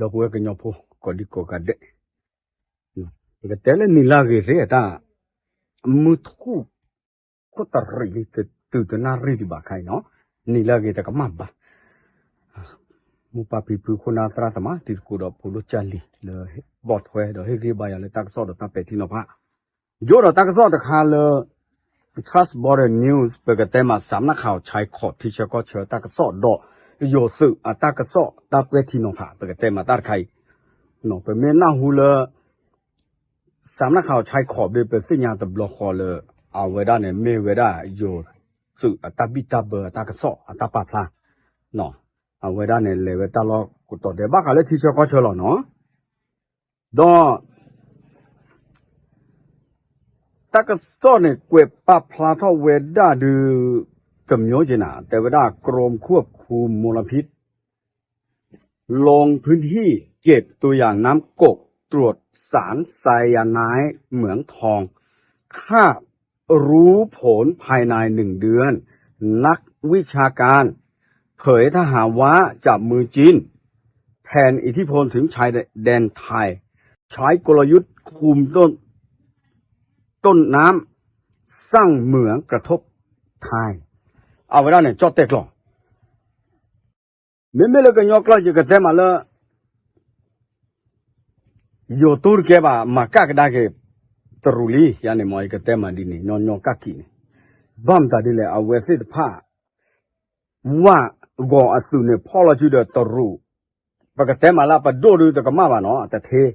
ဒီပုၢ်ဝဲၢ်ကညီဖိ ကိးဒံကိးဂၤဒဲး, ပကတဲလၢနံၤလၢအဂ့ၤသ့ၣ်အတၢ် မုၢ်ထူၣ် ခိၣ်တရံးလံ တုၤတနၣ်ရံၣ်ဒံးဘၣ်ခါအံၤနီၤ, နံၤလၢအဂ့ၤတကမၣ်ဘၣ်. မိၢ်ပၢ်ဖံဖု ခိၣ်နၢ်သရၣ်သမါ တံၤသကိးဒီးဖိဒိၣ်ကၢ်လံၤ လၢဘီၣ်ထွဲဒီးဟ့ၣ်ဂံၢ်ဘါယၤလၢတၢ်ကစီၣ်ဒီးတၢ်ပဲာ်ထံနီၤဖး ယိၣ်ဒီးတၢ်ကစီၣ်တခါလၢ Trust Border News ပကတဲမး စးနၣ်ခးအီၤဆဲးခီး ထံဆၢကီၢ်ဆၢတၢ်ကစီၣ်ဒီး ယိၤသုးအတၢ်ကစီၣ်တၢ်ပဲာ်ထံနီၤဖး ပကတဲမးတၢ်တခါအံၤ, ပမ့ၢ်နၢ်ဟူလၢ စးနၣ်ခးအီၤဆဲးခီး ဘၣ်ပသ့ၣ်ညါတဘျီဃီလၢ အဝဲဒၣ်န့ၣ် မ့ၢ်ဝဲဒၣ် ယိၤသုးအတၢ်ဘံၣ်တၢ်ဘၢအတၢ်ကစီၣ်အတၢ်ပာ်ဖျါ, အဝဲဒၣ်န့ၣ် လဲၤဝဲတၢ်လီၢ်ကတီၤဒဲး ဘၣ်ဃးလၢထံဆၢကီၢ်ဆၢလီၤနီၤ, ဒီး တၢ်ကစီၣ်န့ၣ် ကွဲးပာ်ဖျါထီၣ်ဝဲဒၣ်ဒုး တစ်မျိုးက့ၤနၤ တဲဝဲဒၣ် กรมควบคุมมลพิษ ลงพื้นที่เก็บตัวอย่างน้ำกก ตรวจสารไซยาไนด์เหมืองทอง คาดรู้ผลภายในหนึ่งเดือน นักวิชาการเผย ถ้าหากว่าจับมือจีน แผ่นอิทธิพลถึงชายแดนไทย ใช้กลยุทธ์คุมต้น ต้นน้ำ สร้างเหมืองกระทบไทย အဝဲဒၣ်န့ၣ် ကၠီၣ်တဲၣ်ကျီၢ် မ့မ့ၢ်လၢကညီကျိာ် ယကတဲမးလၢ ယိၤတူၢ်တကဲဘၣ် မၤကၣ်ကဒါက့ၤ တရူးလံ ယၤန့ၣ်မ့ၢ် ယကတဲမးဒ်န့ၣ် ညီညီကၣ်ကံးန့ၣ်, ဘၣ်မတၤဒ်လဲၣ် အဝဲသ့ၣ်တဖၣ် ဝၣ်ဂီၤအသုးန့ၣ် ဖီၣ်လီၤစုဒီးတရူး, ပကတဲမးလၢပဒိၣ်ဒုးတကမၣ်ဘၣ်နီၤ တထ့,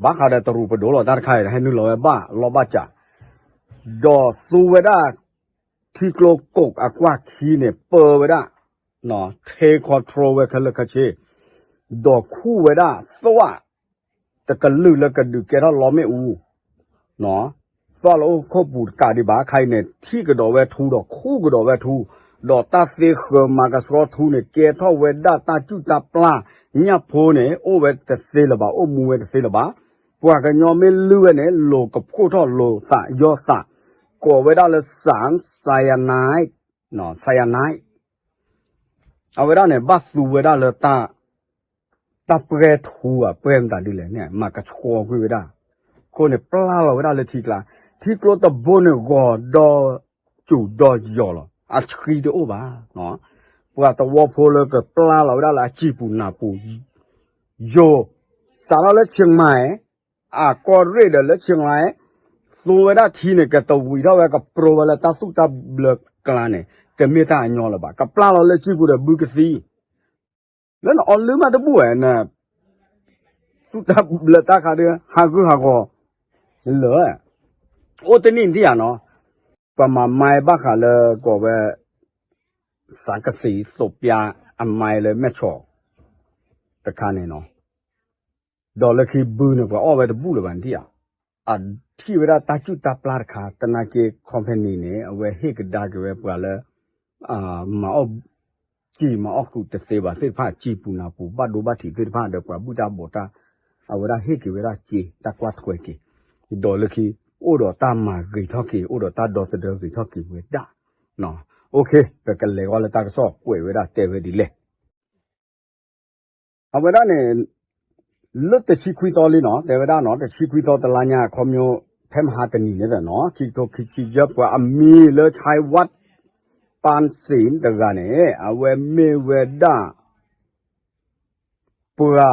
ဘၣ်ဃးဒီးတရူးပဒိၣ်လီၤ တၢ်တခါအံၤ ဟဲနုာ်လီၤဝဲဘၣ်လီၢ်ဘၣ်စး, ဒီးသူဝဲဒၣ် ထံကျိကိးအကွၢ်ခံန့ၣ် ပၢဝဲဒၣ် take control ဝဲခဲလၢာ်ခဲဆ့, ဒီးခူၣ်ဝဲဒၣ်သွၣ် တကလုာ်လၢကဒုးကဲထီၣ်လီမ့ၣ်အူ သွၣ်လၢအိၣ်ခိၣ်ပူၤတကးဒံးဘၣ် ခါအံၤန့ၣ် ထံၣ်ကဒီးဝဲထူဒီးခူၣ်ကဒီးဝဲထူ, ဒီးတၢ်သ့ဃၢၤမၤကဆှီထူန့ၣ် ကဲထီၣ်ဝဲဒၣ်တၢ်ကူၣ်တၢ်ပျၢ်, ညၣ်ဖိန့ၣ် အိၣ်ဝဲတသ့လၢၤဘၣ် အိၣ်မူဝဲတသ့လၢၤဘၣ်, ပှၤကညီမ့ၢ်လုၢ်ဝဲန့ၣ် လိၤကဖှိၣ်ထီၣ်လိၤသးယီၢ်သး, ကိးဝဲဒၣ်လၢ စၣ် cyanide, cyanide အဝဲဒၣ်န့ၣ် ဘၣ်သူဝဲဒၣ်လၢ တၢ်ပှဲၤထူဧါ ပှဲၤမတၤဒ်လဲၣ်န့ၣ် မၤကဆှီကွံာ်ဝဲဒၣ်, အဃိန့ၣ် ပျၢ်လီၤဝဲဒၣ်လၢထံကျါ, ထံကျိတဘိန့ၣ် ဂီၤဒီးစူၤဒီးယီၤလီၤ အဆှံတအိၣ်ဘၣ်, ပှၤသဝီဖိလၢကပျၢ်လီၤဝဲဒၣ်လၢအစံာ်ပူၤနၤပူၤ, ယိၤ, စးထီၣ်လၢဆ့မၤ အကီၢ်ရ့ၣ်ဒီးလၢဆ့မၤ, သူဝဲဒၣ်ထံန့ၣ် ကတဝံၤထီၣ်ဝဲ ကပြိဝဲလၢတၢ်သူၣ်တၢ်ဘျၢကျါန့ၣ် တမ့ၢ်တၢ်အညီလၢၤဘၣ် ကပျၢ်လီၤလၢစံာ်ပူၤဒီးဘုကသံ လၢနအီလုၢ်မးတဘူၣ်ဝဲ နသူၣ်တၢ်ဘျၢတၢ်ခါဒုး ဟးဂုာ်ဟးဂီၤလၢာ်, အိၣ်တနံၣ်နံၣ်ဧါနီၤ, ပှၤမၤမါဘၣ်ဃးလၢကိးဝဲ စးကစံးသိးပျါအမါလၢမဲၢ်ဆီးတခါန့ၣ်နီၤ, ဒီးလၢခံဘုန့ၣ် ပှၤအီၣ်ဝဲတဘူၣ်လၢၤဘၣ်နထံၣ်ဧါ, အထံၣ်ဝဲဒၣ်တၢ်ကူၣ်တၢ်ပျၢ်တခါ သနာ်က့ company န့ၣ် အဝဲဟ့ၣ်ကဒါက့ၤဝဲပှၤလၢ မၤအီၣ် စံာ်မၤအီၣ်ဃုာ်တသ့ဘၣ်သ့ၣ်တဖၣ် စံာ်ပူၤနၤပူၤဘၣ်ဒိဘၣ်ထံးသ့ၣ်တဖၣ်ဒီး ပှၤဘူၣ်တၢ်ဘီးတၢ် အဝဲဒၣ်ဟ့ၣ်က့ၤဝဲဒၣ်စ့တၢ်ကွၢ်ထွဲက့ၤ, ဒီးလၢခံ အိၣ်ဒီးတၢ်မၤဂ့ၤထီၣ်က့ၤ အိၣ်ဒီးတၢ်ဒီသဒၢဂ့ၤထီၣ်က့ၤဝဲဒၣ်, ပကလဲၤဃီလၢတၢ်ကစီၣ်ကွဲးဝဲဒၣ်တဲဝဲဒ်လဲၣ် အဝဲဒၣ်န့ၣ် လၢတဆံခွံသီလံနီၤ တဲဝဲဒၣ်နီၤ တဆံခွံသီတလါညါ ခီမညီ ဖဲမဟါတနံၤန့ၣ်နီၤ ခံကထိခံဆံယဲၢ် ပှၤအမံၤလၢ ဆဲးဝၣ် ပၢ်စ့ၣ် တဂၤန့ၣ် အဝဲမ့ၢ်ဝဲဒၣ် ပှၤ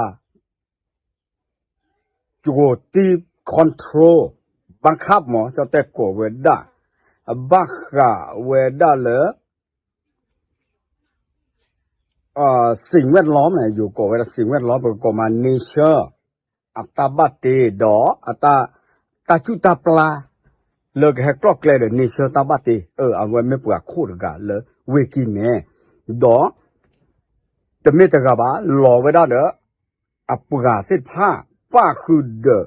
ကၠိၤတံၢ် control ဘၣ်ခၣ်မး ကၠီၣ်တဲၣ်ကိးဝဲဒၣ် ဘၣ်ဃးဝဲဒၣ်လၢ สิ่งแวดล้อมန့ၣ် ယိၤကိးဝဲဒၣ် สิ่งแวดล้อม ပကကိးမး nature အတၢ်ဘၣ်တ့ဒီး တၢ်ကူၣ်တၢ်ပျၢ် လၢကဟဲကျီၣ်ကျဲဒီး nature တၢ်ဘၣ်တ့ အဝဲမ့ၢ်ပှၤခိၣ်တဂၤလၢဝ့ၢ်ကံၢ်မဲ ဒီး တမ့ၢ်တဂၤဘၣ် လီၤဝဲဒၣ်ဒီး အပှၤသ့ၣ်တဖၣ် ပၣ်ဃုာ်ဒီး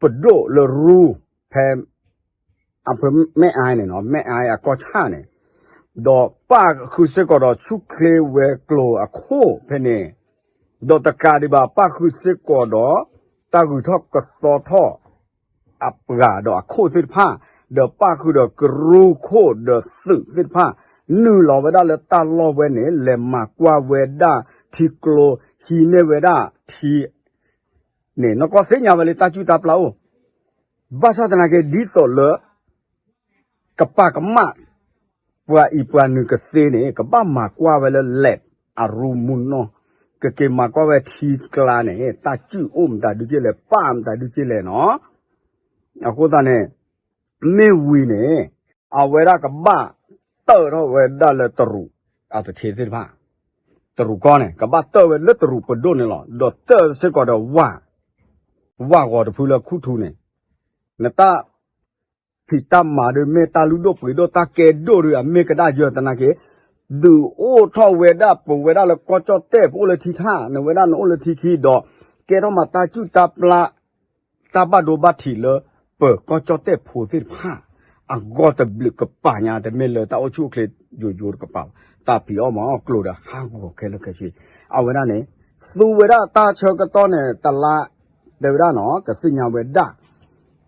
ပဒိၣ်လၢရူ ဖဲ အဖၢမ့ၢ်အါန့ၣ်နီၤ မ့ၢ်အါအကီၢ်ဆၣ်န့ၣ် ဒီးပၣ်ဃုာ်စ့ၢ်ကီးဒီးဆူၣ်ချ့ဝဲၤကျိၤအခိၣ်ဖဲန့ၣ် ဒီးတကးဒံးဘၣ် ပၣ်ဃုာ်စ့ၢ်ကီးဒီး တၢ်ဂုၤထီၣ်ကသီထီၣ် အပှၤဒီးအခိၣ်သ့ၣ်တဖၣ် ဒီးပၣ်ဃုာ်ဒီးကရူၢ်ခိၣ်ဒီးသုးသ့ၣ်တဖၣ် နုာ်လီၤဝဲဒၣ်လၢတၢ်လီၢ်ဝဲန့ၣ် လဲၤမၤကွၢ်ဝဲဒၣ်ထံကျိ ဟံးန့ၢ်ဝဲဒၣ်ထံန့ၣ် နကီသ့ၣ်ညါဝဲလၢတၢ်စုၣ်တၢ်ပျၢ်အိၣ်, ဘၣ်ဆၣ်သနာ်က့ ဒ်သိးလၢ ကပာ်ကမၣ် ပှၤအံၤပှၤနုၤကသ့န့ၣ် ကဘၣ်မၤကွၢ်ဝဲလၢ lab အရူမူနီၢ်, ကက့ၤမၤကွၢ်ဝဲထံကျါန့ၣ် တၢ်စုၣ်အိၣ်မတၤဒုက့လဲၣ် ပာ်မတၤဒုက့လဲၣ်နီၤ. အဃိသတးန့ၣ် မ့ၢ်ဝံၤန့ၣ် အဝဲဒၣ်ကဘၣ်တၢၣ်ထီၣ်ဝဲဒၣ်လၢတရူး အတထ့သ့ၣ်တဖၣ်, တရူးကီၢ်န့ၣ် ကဘၣ်တၢၣ်ဝဲလၢတရူးပဒိၣ်န့ၣ်လီၤ. ဒီးတၢၣ်စ့ၢ်ကီးဒီးဝၢ်, ဝၢ်ဂီၤတဖုလၢခူၣ်ထူန့ၣ်, နတၢ်ဖံးတၢ်မၤဒုး မ့ၢ်တၢ်လုၢ်ဒိၣ်ပှ့ၤဒိၣ် တၢ်ကဲဒိၣ်ဒုး အမ့ၢ်ကဒၣ်ယၢၤသနာ်က့ ဒုးအိၣ်ထီၣ်ဝဲဒၣ် ပဝဲဒၣ်လၢကီၢ်ကၠီၣ်တဲၣ် ပအိၣ်လၢထံထၣ် နဝဲဒၣ်နအိၣ်လၢထံခံဒီး ကဲထီၣ်မးတၢ်စုၣ်တၢ်ပျၢ် တၢ်ဘၣ်ဒိဘၣ်ထံးလၢ ပကီၢ်ကၠီၣ်တဲၣ်ဖိသ့ၣ်တဖၣ် အဂီၢ်တဘျုးကပၤညါ တမ့ၢ်လၢတၢ်အိၣ်ဆူၣ်အိၣ်ချ့ယိယိတကပၤဘၣ်, တၢ်ဖံးအီၣ်မၤအီၣ်ကျိၤဒီးဟးဂီၤခဲလၢာ်ခဲဆ့, အဝဲဒၣ်န့ၣ် သူဝဲဒၣ်တၢ်ဆၢကတီၢ်န့ၣ် တလါ တဲဝဲဒၣ်နီၤ ကသ့ၣ်ညါဝဲဒၣ်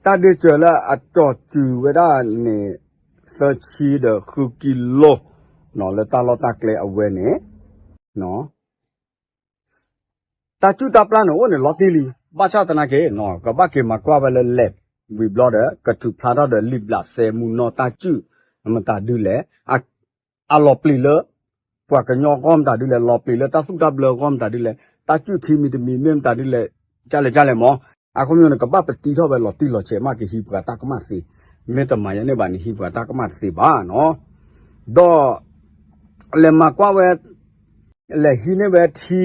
တၢ်ဒ့စၢၤလၢအကၠီၤစူၤဝဲဒၣ်န့ၣ် သၢဆံဒီးဃုကံလိ လၢတၢ်လီၢ်တၢ်ကျဲအဝဲန့ၣ် တၢ်စုၣ်တၢ်ပျၢ်န့ၣ်အိၣ်န့ၣ်လီၤတံၢ်လံ, ဘၣ်ဆၣ်သနာ်က့ ကဘၣ်က့ၤမၤကွၢ်ဝဲလၢ lab ဝံၤဘျီဒီး ကထုးဖျါထီၣ်ဒီးလံာ်ဘျးစဲမူနီၢ်တၢ်စုၣ် မတၤဒုလဲၣ်, အလီၤပျံၤလၢ ပှၤကညီအဂီၢ်မတၤဒုလဲၣ်, လီၤပျံၤလၢတၢ်သူၣ်တၢ်ဘျၢအဂီၢ်မတၤဒုလဲၣ်, တၢ်စုၣ်ခံမံၤတမံၤမ့ၢ်မတၤဒုလဲၣ်, ကလဲၣ်ကလဲၣ်မး, အခီပညီန့ၣ် ကဘၣ်ပတံထီၣ်ဝဲလီၤတံၢ်လီၤဆဲးမး ကဟံးပှၤတၢ်ကမၣ်သ့, မ့ၢ်တမၤယဲန့ၣ်ဘၣ်န့ၣ် ဟံးပှၤတၢ်ကမၣ်တသ့ဘၣ်နီၤ. ဒီး လဲၤမၤကွၢ်ဝဲ လဲၤဟံးန့ၢ်ဝဲထံ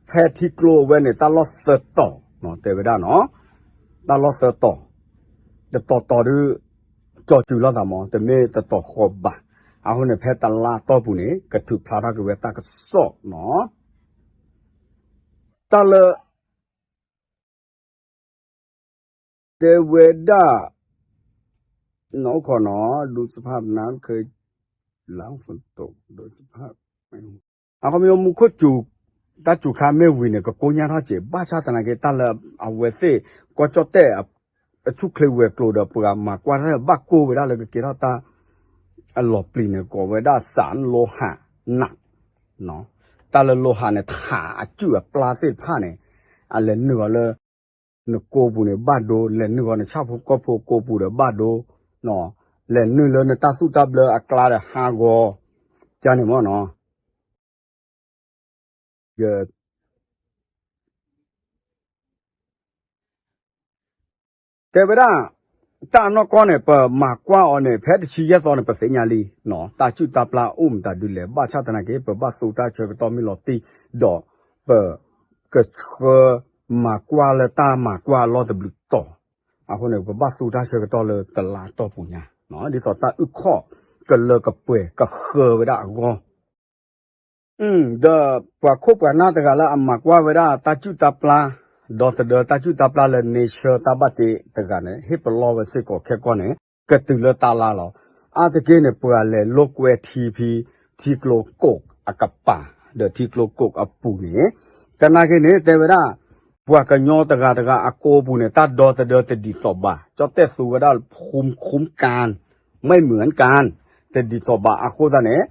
ဖဲထံကျိအဝဲန့ၣ် တၢ်လီၢ်သၢတီၤ တဲဝဲဒၣ်နီၤ, တၢ်လီၢ်သၢတီၤ, တတီၤတီၤဒုး ကၠီၤစူၤလိာ်သးမး တမ့ၢ်တတီၤဃီဘၣ်, အဃိန့ၣ် ဖဲတလါတီၢ်ပူၤန့ၣ် ကထုးဖျါထီၣ်က့ၤဝဲတၢ်ကစီၣ်နီၤ, တၢ်လၢ တဲဝဲဒၣ် နီၢ်ခီနီၤ ဒူစဖးနါခဲ လါဖတီ ဒူစဖး အခီပညီမူခိၣ်စူၤ တၢ်စူၤခါမ့ၢ်ဝံၤန့ၣ် ကကိညၢ်ထီၣ်စဲး ဘၣ်ဆၣ်သနာ်က့ တၢ်လၢအဝဲသ့ၣ် ကီၢ်ကၠီၣ်တဲၣ် အဆူၣ်ချ့ဝဲၤကျိၤဒီး ပှၤမၤကွၢ်တၢ်ဘၣ်ကိၢ်ဝဲဒၣ်လၢကကဲထီၣ်တၢ် အလီၤပျံၤန့ၣ် ကိးဝဲဒၣ် စးလိဟးနး တၢ်လၢလိဟးန့ၣ် ထးအစုၣ်အပျၢ်သ့ၣ်တဖၣ်န့ၣ် အလဲၤနုာ်အီၤလၢ နကိပူၤန့ၣ်ဘၣ်ဒိ, လဲၤနုာ်ဃီၤနဆၣ်ဖိကီၢ်ဖိကိပူၤဒီးဘၣ်ဒိ, လဲၤနုာ်လၢနတၢ်သူၣ်တၢ်ဘျၢအကျါဒီးဟးဂီၤ, ကန့ၣ်မ့ၢ်နီၤ တဲဝဲဒၣ် တၢ်အနီၢ်ကီၢ်န့ၣ် ပမၤကွၢ်အီၤန့ၣ် ဖဲတဆံယဲၢ်သီန့ၣ် ပသ့ၣ်ညါလံ, တၢ်စုၣ်တၢ်ပျၢ်အိၣ်မတၤဒုလဲၣ်, ဘၣ်ဆၣ်သနာ်က့ ပဘၣ်သူတၢ်ဆၢကတီၢ်မ့ၢ်လီၤတံၢ် ဒီးပကဆှၢမၤကွၢ်လၢတၢ်မၤကွၢ်အလီၢ်တဘျုးတီၤ, အဃိန့ၣ် ပဘၣ်သူတၢ်ဆၢကတီၢ်လၢတလါတီၢ်ပူၤညါ, ဒ်သိးတၢ်အုၣ်ခီၣ်ကလၢကပှဲၤကဃၢၤဝဲဒၣ်အဂီၢ် ဒီးပှၤခိၣ်ပှၤနၢ်တဂၤလၢအမၤကွၢ်ဝဲဒၣ်တၢ်စုၣ်တၢ်ပျၢ်, ဒီသဒၢတၢ်စုၣ်တၢ်ပျၢ်လၢ nature တၢ်ဘၣ်တ့တဂၤန့ၣ် ဟ့ၣ်ပလီၢ်ဝဲစ့ၢ်ကီးခဲကီၢ်န့ၣ် ကတုၤလၢတၢ်လါလီၤ. အါတက့ၢ်န့ၣ် ပှၤလဲၤလိာ်ကွဲထံဖံ ထံကျိကိးအကပၤ ဒီးထံကျိကိးအပူၤန့ၣ် သနာ်က့န့ၣ် တဲဝဲဒၣ် ပှၤကညီတဂၤတဂၤအကိပူၤန့ၣ် တၢ်ဒီသဒၢတဒ်သိးဘၣ်, ကၠီၣ်တဲၣ်သူဝဲဒၣ် ภูมิคุ้มกัน ไม่เหมือนกัน တဒ်သိးဘၣ်အဃိသတးန့ၣ်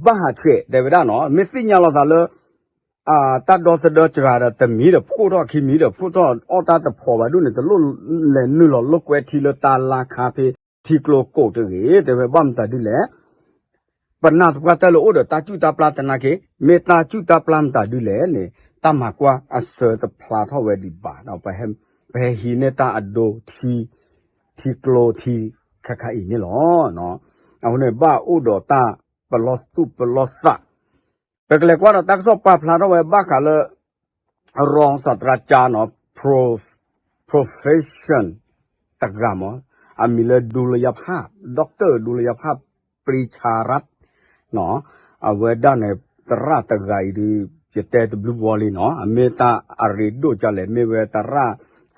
ဘၣ်ဟးဆှဲးတဲဝဲဒၣ်နီၤ မ့ၢ်သ့ၣ်ညါလိာ်သးလၢ တၢ်ဒီသဒၢစှၤဒီးတမံၤဒီးဖှိၣ်ထီၣ်ခံမံၤဒီးဖှိၣ်ထီၣ်အီၣ်တၢ်တဖိးဘၣ်ဒိၣ်န့ၣ် တလိၣ်လဲၤနုာ်လီၤလိာ်ကွဲထံလၢတၢ်လါခါဖဲထံကျိကိးတဂ့ၤ တဲဝဲဘၣ်မတၤဒ်လဲၣ် ပနာ်သပှၢ်တၢၢ်လၢအိၣ်ဒီးတၢ်စုၣ်တၢ်ပျၢ်သနာ်က့ မ့ၢ်တၢ်စုၣ်တၢ်ပျၢ်မတၤဒ်လဲၣ်န့ၣ် တၢ်မၤကွၢ်အစၢတဖျါထီၣ်ဝဲဒံးဘၣ်ဒီး ပဟဲဟံးန့ၢ်တၢ်အဒိထံ ထံကျိထံခါခါအံၤန့ၣ်လီၤ. အဃိန့ၣ် ဘၣ်အိၣ်ဒီးတၢ်ပလီၢ်သူၣ်ပလီၢ်သး ပကလဲၤကွၢ်ဒီးတၢ်ကစီၣ်ပာ်ဖျါထီၣ်ဝဲဘၣ်ဃးလၢ รองศาสตราจารย์နီၤ professor တဂၤမး အမံၤလၢ ดุลยภาพ ดอกเตอร์ ดุลยภาพ ปรีชารัตน์ နီၤ အဝဲဒၣ်န့ၣ် သရၣ်တဂၤအံၤဒီး ယတဲတဘျုးဘီလံနီၤ အမ့ၢ်တၢ်အရ့ဒိၣ်ကလဲၣ် မ့ၢ်ဝဲသရၣ်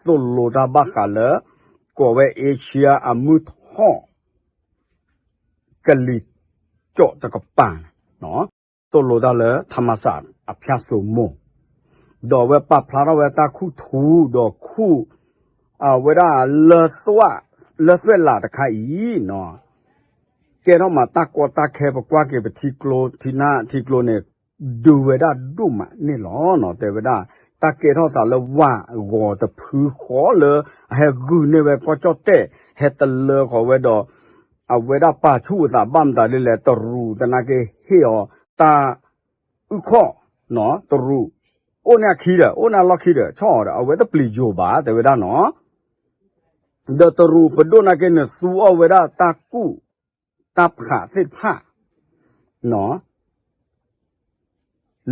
သိၣ်လိတၢ်ဘၣ်ဃးလၢ ကိးဝဲ Asia အမုၢ်ထီၣ် ကလံၤစိးတကပၤ သိၣ်လိတၢ်လၢ ธรรมศาสตร์ အဖၠၣ်စိမိၤ ဒီးအဝဲပာ်ဖျါထီၣ်ဝဲတၢ်ခူၣ်ထူဒီးခူၣ် အဝဲဒၣ်လၢသွဲၣ် လၢသွဲၣ်လးတခါအံၤ ကဲထီၣ်မးတၢ်ကီတၢ်ခဲ ပကွၢ်က့ၤပထံကျိ ထံနၢ်ထံကျိန့ၣ် ဒုးဝဲဒၣ်ဒိၣ်မးန့ၣ်လီၤ. တဲဝဲဒၣ် တၢ်ကဲထီၣ်သးလၢဝၣ်ဂီၤတဖုဃီလၢ အဟဲဂုာ်န့ၢ်ဝဲကီၢ်ကၠီၣ်တဲၣ် ဟဲတလၢဃီၤဝဲဒီး အဝဲဒၣ်ပာ်ဆူၣ်အသးဘၣ်မတၤဒ်လဲၣ် တရူးသနာ်က့ဟ့ၣ်အီၤ တၢ်အုၣ်ခီၣ် တရူး အိၣ်န့ၢ်အခံဒီး အိၣ်န့ၢ်အလီၢ်ခံဒီး ဆီၣ်အီၤဒီး အဝဲတပျံၤယိာ်ဘၣ် တဲဝဲဒၣ်နီၤ. ဒီးတရူးပဒိၣ်နာ်က့န့ၣ် သူအီၣ်ဝဲဒၣ်တၢ်ကူၣ်တၢ်ဖးသ့ၣ်တဖၣ်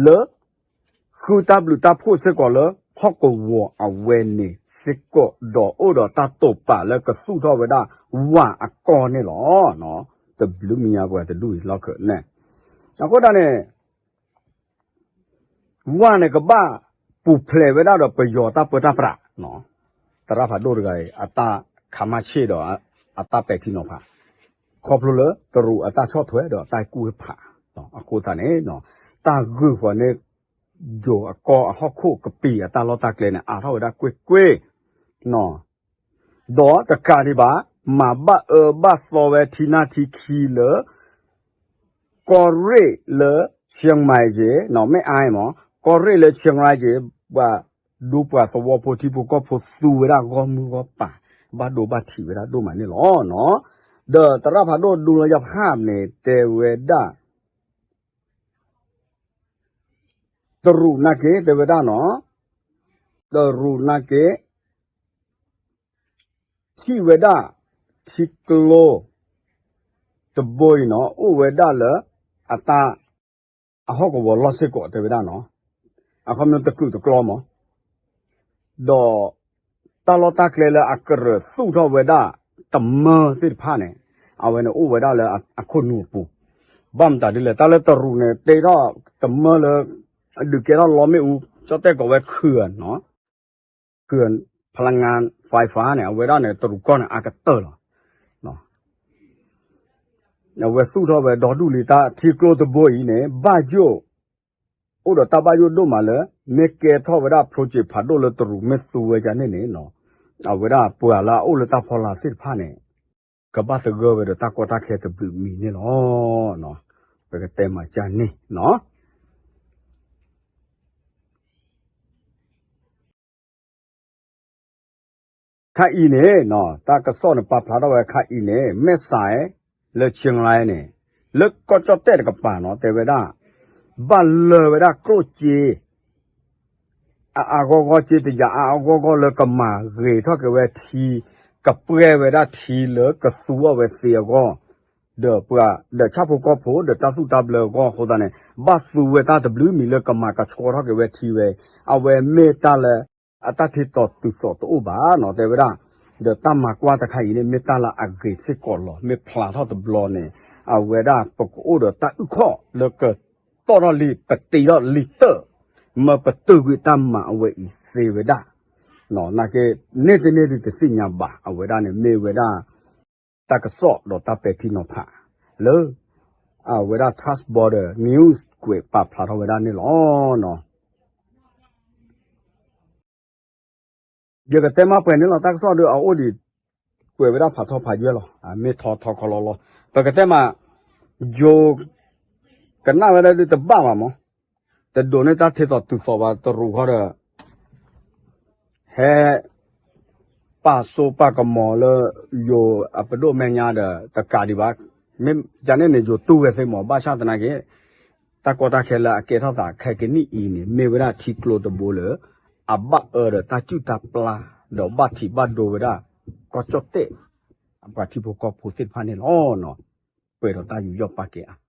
လၢ ဃုတၢ်ဘျုးတၢ်ဖှိၣ်စ့ၢ်ကီးလၢ ဟီၣ်ကဝီၤအဝဲန့ၣ်စ့ၢ်ကီးဒီးအိၣ်ဒီးတၢ်တိာ်ပာ်လၢကသူၣ်ထီၣ်ဝဲဒၣ်ဝၣ်အကီၢ်န့ၣ်လီၤ. တဘျုးမံၤညါပှၤတဒူၣ်အံၤလီၢ်ခၢၣ်န့ၣ် အဃိသတးန့ၣ် ဝၣ်န့ၣ် ကဘၣ်ပူၤဖျဲးဝဲဒၣ်ဒီးပယီၤတၢ်ပၢတၢ်ပြး သရၣ်ဖးဒိၣ်တဂၤအံၤ အတၢ်ခါမါဆ့ၣ်ဒီး အတၢ်ပဲာ်ထံနီၤဖး ခီဖျိလၢတရူးအတၢ်ဆီၣ်ထွဲဒီးတၢ်ကူၣ်ဖး အဃိသတးန့ၣ် တၢ်ဂုာ်ဃီၤန့ၣ် ယိၤအကီၢ်အဟီၣ်ခိၣ်ကပံာ်အတၢ်လီၢ်တၢ်ကျဲန့ၣ် အါထီၣ်ဝဲဒၣ်ကွ့ၢ်ကွ့ၢ် ဒီးတကးဒံးဘၣ် မၤဘၣ်အၢဘၣ်သီဝဲထံနၢ်ထံခံလၢ ကီၢ်ရ့ၣ်လၢ ဆံမါက့ၤ မ့ၢ်အါမး ကီၢ်ရ့ၣ်လၢဆံရါက့ၤ ပှၤဒူပှၤသဝီဖိထံဖိကီၢ်ဖိသူဝဲဒၣ်ဂီၢ်မုၢ်ဂီၢ်ပၤ ဘၣ်ဒိဘၣ်ထံးဝဲဒၣ်ဒိၣ်မးန့ၣ်လီၤ. ဒီးသရၣ်ဖးဒိၣ်ဒူလၢယဖးန့ၣ် တဲဝဲဒၣ် တရူးနာ်က့ တဲဝဲဒၣ်နီၤ, တရူးနာ်က့ ထံၣ်ဝဲဒၣ် ထံကျိ တဘိအံၤနီၤ အိၣ်ဝဲဒၣ်လၢ အတၢ် အဟီၣ်ကဝီၤလီၢ်စ့ၢ်ကီးတဲဝဲဒၣ်နီၤ, အခီပညီတကုာ်တကျီမး ဒီး တၢ်လီၢ်တၢ်ကျဲလၢအကရၢၢ်သူၣ်ထီၣ်ဝဲဒၣ် တမၢသ့ၣ်တဖၣ်န့ၣ် အဝဲန့ၣ်အိၣ်ဝဲဒၣ်လၢအခိၣ်နူာ်အပူၤ, ဘၣ်မတၤဒ်လဲၣ် တၢ်လၢတရူးန့ၣ် တ့ထီၣ်တမၢလၢ အဒုးကဲထီၣ်လီမ့ၣ်အူ ကၠီၣ်တဲၣ်ကိးဝဲခုၣ်နီၤ, ခုၣ် พลังงานไฟฟ้า န့ၣ် အဝဲဒၣ်န့ၣ် တရူးကီၢ်န့ၣ် အကတၢၢ်လီၤ. အဝဲသူၣ်ထီၣ်ဝဲဒီဒူၣ်လံတၢ်ထံကျိတဘိအံၤန့ၣ် ဘၣ်ယိၣ် အိၣ်ဒီးတၢ်ဘၣ်ယိၣ်ဒိၣ်မးလၢ မ့ၢ်ကဲထီၣ်ဝဲဒၣ် project ဖးဒိၣ်လၢတရူးမ့ၢ်သူဝဲဒၣ်န့ၣ်န့ၣ် အဝဲဒၣ်ပှၤလၢအအိၣ်လၢတၢ်ဖီလာ်သ့ၣ်တဖၣ်န့ၣ် ကဘၣ်သဂၢၢ်ဝဲဒီးတၢ်ကီတၢ်ခဲတဘျုးမံၤန့ၣ်လီၤ. ပကတဲမၤကၢ်န့ၣ်နီၤ ခါအံၤန့ၣ် တၢ်ကစီၣ်န့ၣ် ပာ်ဖျါထီၣ်ဝဲခါအံၤန့ၣ် မဲၢ်စဲး လၢဆံရါန့ၣ် လၢကီၢ်ကၠီၣ်တဲၣ်တကပၤနီၤ တဲဝဲဒၣ် ဘၣ်လၢာ်ဝဲဒၣ်ကျိၣ်စ့ အအါဂီၢ်ဂီၢ် စ့တယၤအါအါဂီၢ်ဂီၢ်လၢကမၤဂ့ၤထီၣ်က့ၤဝဲထံ ကပှဲၤဝဲဒၣ်ထံလၢကသူအီၤဝဲသ့အဂီၢ် ဒီးပှၤ ဒီးဆၣ်ဖိကီၢ်ဖိ ဒီးတၢ်သူၣ်တၢ်ဘျၢအဂီၢ်အဃိသတးန့ၣ် ဘၣ်သူဝဲတၢ်တဘျုးမံၤလၢကမၤကဆှီထီၣ်က့ၤဝဲထံဝဲ အဝဲမ့ၢ်တၢ်လၢ အတၢ်ထံၣ်သီၣ်တုၤသီၣ်တအိၣ်ဘၣ်နီၤ တဲဝဲဒၣ်, ဒီးတၢ်မၤကွၢ်တခါအံၤန့ၣ် မ့ၢ်တၢ်လၢအဂ့ၤစ့ၢ်ကီးလီၤ မ့ၢ်ဖျါထီၣ်တဘျီန့ၣ် အဝဲဒၣ်ပကအိၣ်ဒီးတၢ်အုၣ်ခီၣ်လၢကတီၢ်ထီၣ်လံ ပတ့ထီၣ်လံတၢၢ် မၢပတုာ်ကွံာ်တၢ်မၤအဝဲအံၤသ့ဝဲဒၣ် နာ်က့ န့ၢ်တန့ၢ်ဒုးတသ့ၣ်ညါဘၣ် အဝဲဒၣ်န့ၣ်မ့ၢ်ဝဲဒၣ် တၢ်ကစီၣ်ဒီးတၢ်ပဲာ်ထံနီၤဖး လၢ အဝဲဒၣ် Trust Border News ကွဲးပာ်ဖျါထီၣ်ဝဲဒၣ်န့ၣ်လီၤ. ယကတဲမးပှဲၤန့ၣ်လီၤ တၢ်ကစီၣ်ဒီးအအိၣ်ဒံး ကွဲးဝဲဒၣ်ဖးထီဖးယွဲၢ်လီၤ မ့ၢ်ထီထီခီလီလီၤ ပကတဲမး ယိၤ ကနၣ်ဝဲဒၣ်ဒုးတဘၣ်ဘၣ်မး တဒိးန့ၢ်တၢ်ထံၣ်သီၣ်တုၤသီၣ်ဘၣ်တရူးခီဒီး ဟဲ ပာ်စိပာ်ကမီၤလၢ ယိၤအပဒိၣ်မဲာ်ညါဒီး တကးဒံးဘၣ် မ့ၢ်ယၤန့ၣ်န့ၣ် ယိၤတူၢ်ဝဲသ့မး ဘၣ်ဆၣ်သနာ်က့ တၢ်ကီတၢ်ခဲလၢအကဲထီၣ်သးခဲကနံၣ်အံၤန့ၣ် မ့ၢ်ဝဲဒၣ်ထံကျိတဘိလၢ အဘၣ်အၢဒီးတၢ်စုၣ်တၢ်ပျၢ် ဒီးဘၣ်ထံးဘၣ်ဒိဝဲဒၣ် ကီၢ်ကၠီၣ်တဲၣ် အပှၤထံဖိကီၢ်ဖိသ့ၣ်တဖၣ်န့ၣ်လီၤ. ပှဲၤဒီးတၢ်ယူးယီၣ်ပာ်ကဲအါ